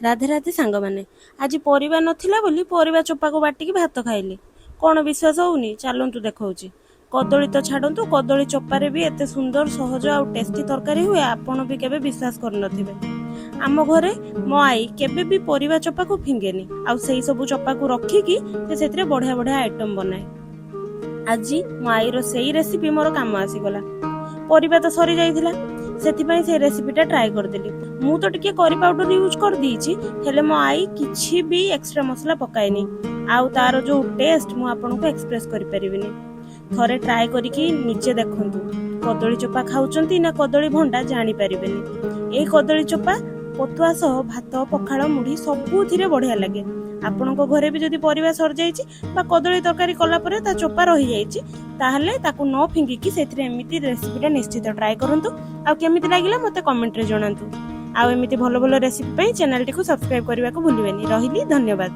ରାଧେ ରାଧେ ସାଙ୍ଗମାନେ। ଆଜି ପରିବା ନଥିଲା ବୋଲି ପରିବା ଚୋପାକୁ ବାଟିକି ଭାତ ଖାଇଲି। କ'ଣ ବିଶ୍ୱାସ ହଉନି? ଚାଲନ୍ତୁ ଦେଖଉଛି। କଦଳୀ ତ ଛାଡ଼ନ୍ତୁ, କଦଳୀ ଚୋପାରେ ବି ଏତେ ସୁନ୍ଦର, ସହଜ ଆଉ ଟେଷ୍ଟି ତରକାରୀ ହୁଏ, ଆପଣ ବି କେବେ ବିଶ୍ୱାସ କରିନଥିବେ। ଆମ ଘରେ ମୋ ଆଈ କେବେ ବି ପରିବା ଚୋପାକୁ ଫିଙ୍ଗେନି ଆଉ ସେଇ ସବୁ ଚୋପାକୁ ରଖିକି ସେ ସେଥିରେ ବଢ଼ିଆ ବଢ଼ିଆ ଆଇଟମ୍ ବନାଏ। ଆଜି ମୋ ଆଈର ସେଇ ରେସିପି ମୋର କାମ ଆସିଗଲା। ପରିବା ତ ସରିଯାଇଥିଲା, ସେଥିପାଇଁ ସେଇ ରେସିପିଟା ଟ୍ରାଏ କରିଦେଲି। ମୁଁ ତ ଟିକେ କରି ପାଉଡର ୟୁଜ୍ କରିଦେଇଛି, ହେଲେ ମୋ ଆଈ କିଛି ବି ଏକ୍ସଟ୍ରା ମସଲା ପକାଏନି ଆଉ ତାର ଯୋଉ ଟେଷ୍ଟ, ମୁଁ ଆପଣଙ୍କୁ ଏକ୍ସପ୍ରେସ୍ କରିପାରିବିନି। ଥରେ ଟ୍ରାଏ କରିକି ନିଜେ ଦେଖନ୍ତୁ। କଦଳୀ ଚୋପା ଖାଉଛନ୍ତି ନା କଦଳୀ ଭଣ୍ଡା, ଜାଣିପାରିବେନି। ଏଇ କଦଳୀ ଚୋପା ପତୁଆ ସହ ଭାତ, ପଖାଳ, ମୁଢି ସବୁଥିରେ ବଢ଼ିଆ ଲାଗେ। ଆପଣଙ୍କ ଘରେ ବି ଯଦି ପରିବା ସରିଯାଇଛି ବା କଦଳୀ ତରକାରୀ କଲା ପରେ ତା ଚୋପା ରହିଯାଇଛି, ତାହେଲେ ତାକୁ ନ ଫିଙ୍ଗିକି ସେଥିରେ ଏମିତି ରେସିପିଟା ନିଶ୍ଚିତ ଟ୍ରାଏ କରନ୍ତୁ ଆଉ କେମିତି ଲାଗିଲା ମୋତେ କମେଣ୍ଟରେ ଜଣାନ୍ତୁ। ଆଉ ଏମିତି ଭଲ ଭଲ ରେସିପି ପାଇଁ ଚ୍ୟାନେଲଟିକୁ ସବସ୍କ୍ରାଇବ କରିବାକୁ ଭୁଲିବେନି। ରହିଲି, ଧନ୍ୟବାଦ।